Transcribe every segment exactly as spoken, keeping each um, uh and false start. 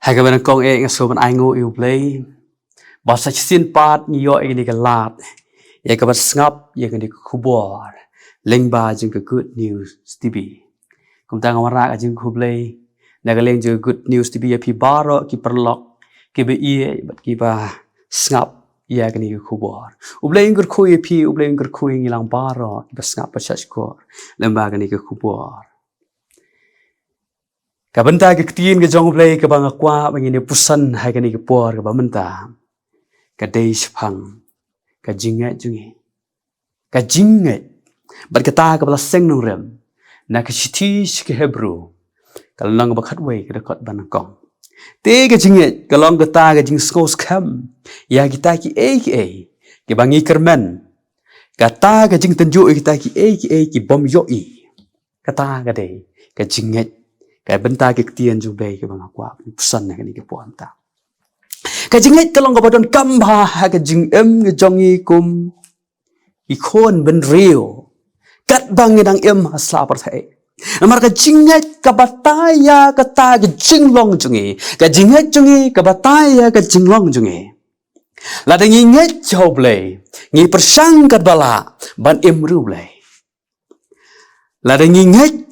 Ha kaba nyngkong eh nga sngewbha ban ai nguh ïa U Blei ba sa shisien pat ngi ïoh ïa kane ka lad ïa ka ban sngap ïa kane ka khubor lyngba jong ka Good News T V. Kumta nga wanrah ka jingkhublei na ka liang jong ka Good News T V ïa phi baroh ki paralok kiba ïeit bad kiba sngap ïa kane ka khubor. U Blei un kyrkhu ïa phi, U Blei un kyrkhu ïa ngi lang baroh kiba sngap bad shahshkor lyngba kane ka khubor. Ka bynta ka ktien ka jong U Blei kaba nga kwah ba ngin ïa puson ha kane ka por kaba mynta ka dei shaphang ka jingngeit jong ngi. Ka jingngeit bad kata kaba la seng nongrim na ka shithi sha ki Hebru ka lynnong ba khatwei ka dkhot ba nyngkong. Te ka jingngeit ka long kata ka jingsngewskhem ïa kita kiei kiei kiba ngi kyrmen, kata ka jingtynjuh ïa kita kiei kiei ki bym ïohi. Kata ka dei ka jingngeit, ka bynta ka ktien jong U Blei kaba nga kwah ban puson ha kane ka por mynta. Ka jingngeit ka long kaba donkam bha ha ka jingim ka jong ngi kum ki khun bynriew katba ngi dang im ha sla pyrthei. Namar ka jingngeit ka batai ïa kata ka jinglong jong ngi, ka jingngeit jong ngi ka batai ïa ka jinglong jong ngi. Lada ngi ngeit ha U Blei, ngi pyrshang katba lah ban im ri U Blei. Lada ngi ngeit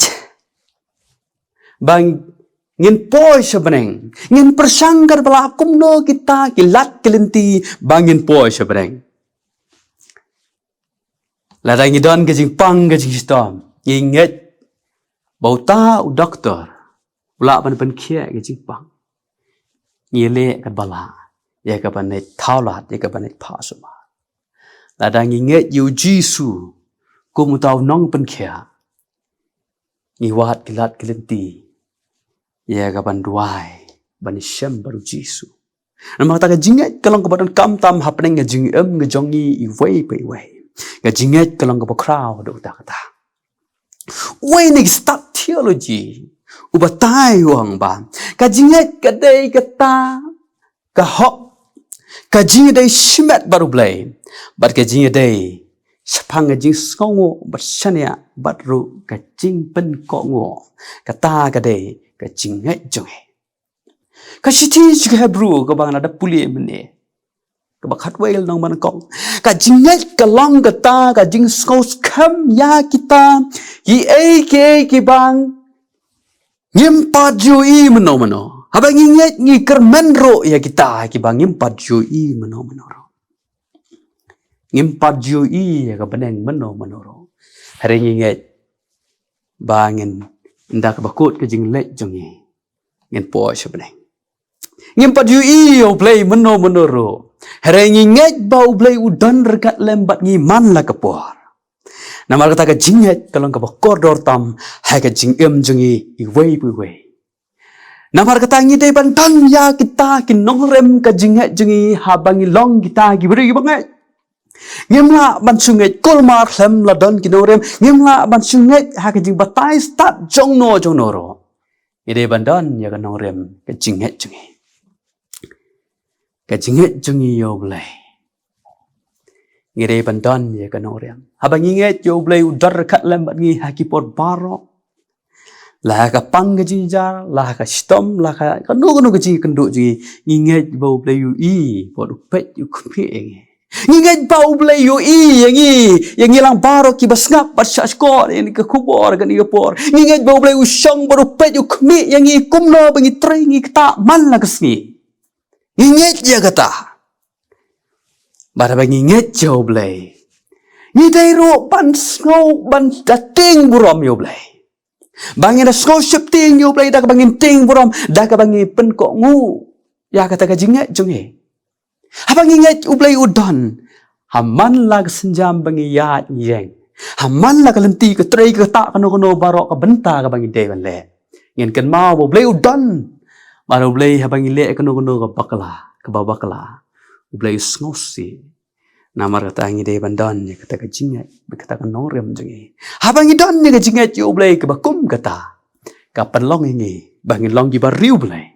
ba ngin poi sha bneng, ngin pyrshang katba lah kumno kita ki lad ki lynti ba ngin poi sha bneng. Lada ngi don ka jingpang ka jingshitom, ngi ngeit ba uta u doktor u lah ban pynkhiah ka jingpang, ngi leh katba lah ïa ka ban leit thaw lad, ïa ka ban leit phah sumar. Lada ngi ngeit ïa U Jisu kum uta u nongpynkhiah, ngi wad ki lad ki lynti ïa ka ban duwai, ban ïashem bad U Jisu. Namar kata ka jingngeit ka long kaba donkam tam hapdeng ka jingim ka jong ngi iwei pa iwei. Ka jingngeit ka long kaba khraw da uta kata. Uwei na ki stad theology u batai, u ong ba ka jingngeit ka dei kata ka hok, ka jingïadei shimet bad U Blei, bad ka jingïadei shaphang ka jingsngewnguh bad shaniah bad ruh ka jingpynkohnguh. Kata ka dei ka jingngeit jong ngi. Ka shithi sha ki Hebru kaba nga la dep pule mynne, kaba khatwei lynnong ba nyngkong. Ka jingngeit ka long kata ka jingsngewskhem ïa kita kiei kiei kiba ngim pat ju ïohi mynno mynno. Haba ngi ngeit ngi kyrmen ruh ïa kita kiba ngim pat ju ïohi mynno mynno ruh. Ngim pat ju ïohi ïa ka bneng mynno mynno ruh. Hynrei ngi ngeit ba ngin, ynda kaba kut ka jingleit jong ngi, ngin poi sha bneng. Ngim pat ju ïohi ïa U Blei mynno mynno ruh. Hynrei ngi ngeit ba U Blei u don ryngkat lem bad ngi man la ka por. Namar kata ka jingngeit ka long kaba kordor tam ha ka jingim jong ngi iwei pa iwei. Namar kata ngi dei ban don ïa kita ki nongrim ka jingngeit jong ngi haba ngi long kita ki briew kiba ngeit. Ngim lah ban shu ngeit kulmar khlem la don ki nongrim, ngim lah ban shu ngeit ha ka jingbatai stad jongno jongno ruh. Ngi dei ban don ïa ka nongrim ka jingngeit jong ngi. Ka jingngeit jong ngi ïa U Blei, ngi dei ban don ïa ka nongrim. Haba ngi ngeit ïa U Blei u don ryngkat lem bad ngi ha ki por baroh. La ha ka pang ka jingjar, la ha ka shitom, la ha ka kano kano ka jingkynduh jong ngi, ngi ngeit ba U Blei u ïohi bad u peit u khmih ïa ngi. Ngi ngeit ba U Blei u ïohi ïa ngi, ïa ngi lang baroh kiba sngap bad shahshkor ïa kane ka khubor kane ka por. Ngi ngeit ba U Blei u shong bad u peit u khmih ïa ngi kumno ba ngi trei ngi ktah man la ka sngi. Ngi ngeit ïa kata. Bad haba ngi ngeit ïa U Blei, ngi dei ruh ban sngew ban da tieng burom ïa U Blei. Ba ngin da sngew sheptieng ïa U Blei da kaba ngin tieng burom, da kaba ngin pynkohnguh ïa kata ka jingngeit jong ngi. Haba ngi ngeit U Blei u don, ha man la ka sienjam ba ngi ïaid ngi ïeng, ha man la ka lynti ka trei ka ktah kano kano baroh ka bynta kaba ngi dei ban leh, ngin kynmaw ba U Blei u don. Bad U Blei haba ngi leh kano kano ka bakla, kaba bakla, U Blei u sngewsih. Namar kata ngi dei ban don ïa kata ka jingngeit, bad kata ka nongrim jong ngi. Haba ngi don ïa ka jingngeit ïa U Blei kaba kum kata, ka pynlong ïa ngi ba ngin long kiba riewblei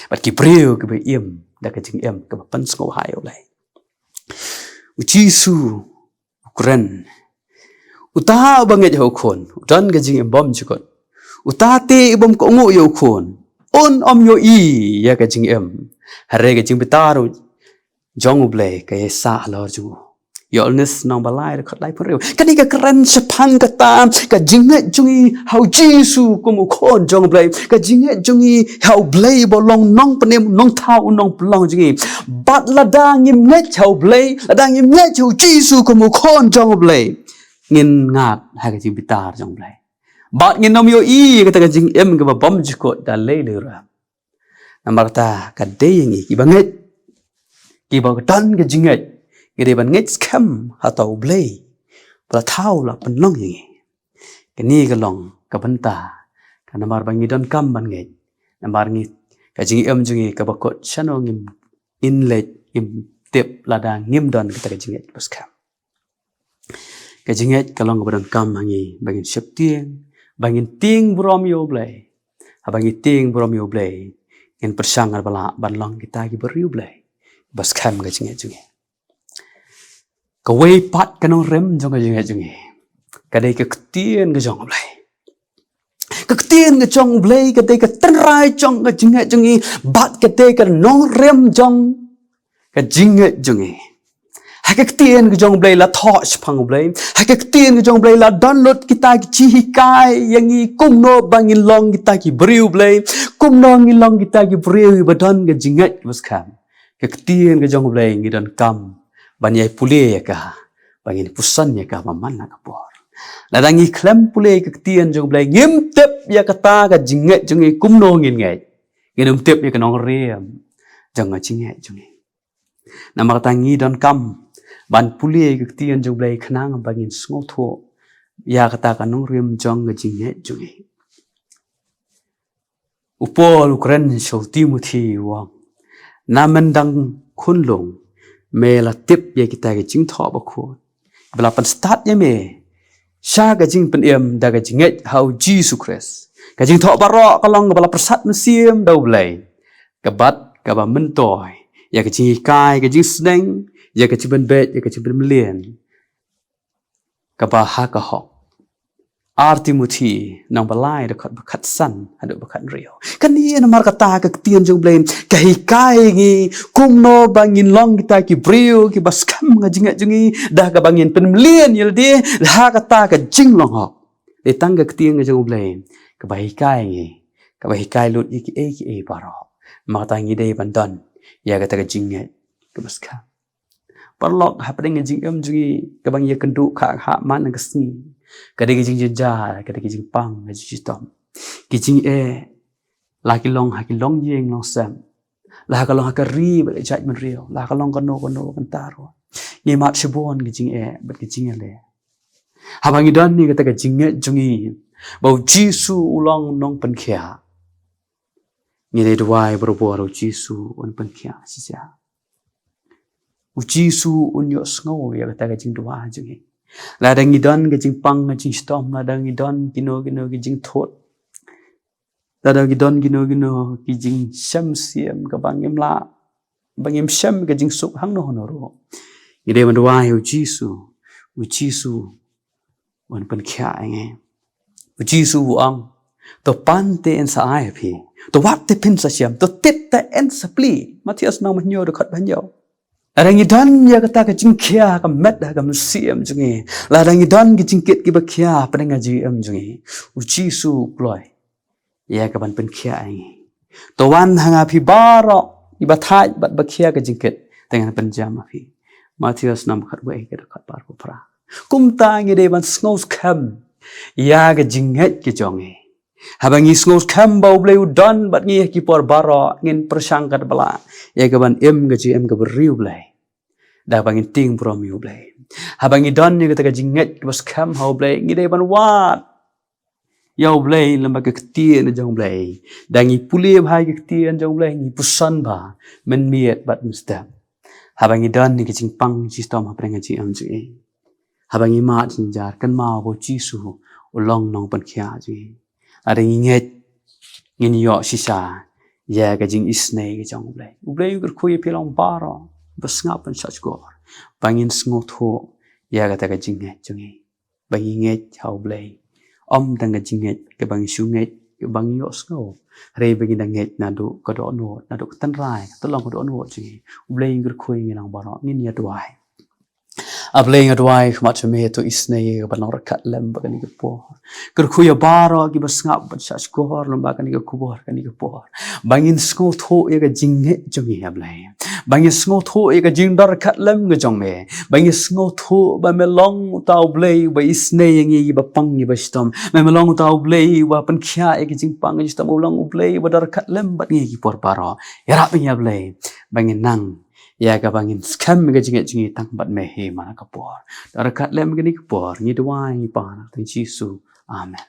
bad ki briew kiba im da ka jingim kaba pynsngewbha ïa U Blei. U Jisu u kren, uta uba ngeit ha u Khun u don ka jingim bymjukut. Uta te u bym kohnguh ïa u Khun un ym ïohi ïa ka jingim. Hynrei ka jingbitar jong U Blei ka ïaisah halor jong u. Ïoannis lynnong ba lai dkhot laiphew hynriew. Kane ka kren shaphang kata ka jingngeit jong ngi ha U Jisu kum u Khun jong U Blei. Ka jingngeit jong ngi ha U Blei ba long Nongpynim, Nongthaw, Nongpynlong jong ngi. Bad lada ngim ngeit ha U Blei, lada ngim ngeit ha U Jisu kum u Khun jong U Blei, ngin ngat ha ka jingbitar jong U Blei. Bad ngin ym ïohi kata ka jingim kaba bymjukut da lei lei ruh. Namar kata ka dei ïa ngi kiba ngeit, kiba don ka jingngeit, ngi dei ban ngeit skhem ha uta U Blei ba la thaw, la pynlong ïa ngi. Kane ka long ka bynta, ka namar ba ngi donkam ban ngeit. Namar ngi, ka jingim jong ngi kaba kut shano ngim, ngin leit, ngim tip lada ngim don kata ka jingngeit ba skhem. Ka jingngeit ka long kaba donkam ha ngi ba ngin sheptieng, ba ngin tieng burom ïa U Blei. Haba ngi tieng burom ïa U Blei, ngin pyrshang ha ba lah ban long kita ki briew U Blei ba skhem ka jingngeit jong ngi. Kawei pat ka nongrim jong ka jingngeit jong ngi ka dei ka ktien ka jong U Blei. Ka ktien ka jong U Blei ka dei ka tynrai jong ka jingngeit jong ngi, bad ka dei ka nongrim jong ka jingngeit jong ngi. Ha ka ktien ka jong U Blei la thoh shaphang U Blei. Ha ka ktien ka jong U Blei la don lut kita ki jinghikai ïa ngi kumno ba ngin long kita ki briew U Blei, kumno ngin long kita ki briew ba don ka jingngeit ba skhem. Ka ktien ka jong U Blei ngi donkam ban ïai pule ïa ka, ba ngin puson ïa ka man la ka por. Lada ngi khlem pule ïa ka ktien jong U Blei, ngim tip ïa kata ka jingngeit jong ngi kumno ngin ngeit. Ngin ym tip ïa ka nongrim jong ka jingngeit jong ngi. Namar kata ngi donkam ban pule ïa ka ktien jong U Blei khnang ba ngin sngewthuh ïa kata ka nongrim jong ka jingngeit jong ngi. U Paul u kren sha u Timothi u ong, namar dang khunlung me la tip ïa kita ki jingthoh bakhuid ba la pynstad ïa me sha ka jingpynim da ka jingngeit ha U Jisu Khrist. Ka jingthoh baroh ka long kaba la pyrsad mynsiem da U Blei, kaba, kaba myntoi ïa ka jinghikai, ka jingsneng, ïa ka jingpynbeit, ïa ka jingpynmlien kaba ha ka hok. Ar Timothi lynnong ba lai dkhot ba khatsan haduh ba khathynriew. Kane namar kata ka ktien jong U Blei ka hikai ngi kumno ba ngin long kita ki briew kiba skhem ka jingngeit jong ngi da kaba ngin pynmlien ïa lade ha kata ka jinglong hok. Dei tang ka ktien ka jong U Blei kaba hikai ngi, kaba hikai lut ïa kiei kiei baroh. Namar kata ngi dei ban don ïa kata ka jingngeit kaba skhem. Paralok, hapdeng ka jingim jong ngi kaba ngi ïakynduh khah khah man ka sngi, ka dei ka jingjynjar, ka dei ka jingpang, ka jingshitom. Ki jingeh la ki long ha ki longïing longsem, la ha ka long ha ka ri bad ka jaitbynriew, la ha ka long kano kano ka bynta ruh, ngi mad shibun ki jingeh bad ki jingeh. Haba ngi don ïa kata ka jingngeit jong ngi ba U Jisu u long Nongpynkhiah, ngi dei duwai barabor, U Jisu un pynkhiah shisha. U Jisu un ïohsngew ïa kata ka jingduwai jong ngi. Lada ngi don ka jingpang ka jingshitom, lada ngi don kino kino ki jingthut, lada ngi don kino kino ki jingshem siem kaba ngim lah, ba ngim shem ka jingsuk hangno hangno ruh, ngi dei ban duwai ïa U Jisu, U Jisu un pynkhiah ïa ngi. U Jisu u ong, to pan te yn sa ai ha phi, to wad te phin sa shem, to tit te yn sa plie. Mathaios lynnong ba hynñiew dkhot ba hynñiew. Lada ngi don ïa kata ka jingkhia ka met ha ka mynsiem jong ngi, lada ngi don ki jingkit kiba khia hapdeng ka jingim jong ngi, U Jisu u kloi ïa ka ban pynkhiah ïa ngi. To wan ha nga phi baroh kiba thait bad ba khia ka jingkit, te ngan pynjem ïa phi. Mathaios lynnong ba khatwei ka dkhot ba arphew phra. Kumta ngi dei ban sngew skhem ïa ka jingngeit ka jong ngi. Haba ngi sngew skhem ba U Blei u don bad ngi ha ki por baroh, ngin pyrshang katba lah ïa ka ban im ka jingim kaba ri U Blei da ba ngin tieng burom ïa U Blei. Haba ngi don ïa kata ka jingngeit kaba skhem ha U Blei, ngi dei ban wad ïa U Blei lem bad ka ktien jong U Blei. Da ngi pule bha ïa ka ktien jong U Blei, ngi puson bha mynmiet bad mynstep. Haba ngi don ïa ka jingpang jingshitom hapdeng ka jingim jong ngi, haba ngi mad jynjar, kynmaw ba U Jisu u long Nongpynkhiah jong ngi. Lada ngi ngeit, ngin ïoh shisha ïa ka jingisynei ka jong U Blei. U Blei u kyrkhu ïa phi long baroh ba sngap ban shah shkor, ba ngin sngewthuh ïa kata ka jingngeit jong ngi, ba ngi ngeit ha U Blei, ym tang ka jingngeit kaba ngi shu ngeit ba ngi ïohsngew. Hynrei ba ngi dang ngeit naduh ka dohnud, naduh ka tynrai, ka tyllong ka dohnud jong ngi. U Blei, ngi kyrkhu ïa ngi lang baroh, ngin ïa duwai. A Blei, nga duwai khmat jong me, to isynei ïa ka ban long ryngkat lem bad kane ka por. Kyrkhu ïa baroh kiba sngap bad shahshkor lyngba kane ka khubor kane ka por, ba ngin sngewthuh ïa ka jingngeit jong ngi, a Blei. Ba ngin sngewthuh ïa ka jingdon ryngkat lem ka jong me. Ba ngin sngewthuh ba me long uta u Blei uba isynei ïa ngi, ïa ba pang, ïa ba shitom. Me, me long uta u Blei uba pynkhiah ïa ka jingpang ka jingshitom, u long u Blei uba don ryngkat lem bad ngi ki por baroh. Ïarap ïa ngi, a Blei, ba ngin nang ïa kaba ngin skhem ïa ka jingngeit jong ngi tang bad me hi man la ka por. Don ryngkat lem kane ka por, ngi duwai ngi pan ha kyrteng Jisu. Amen.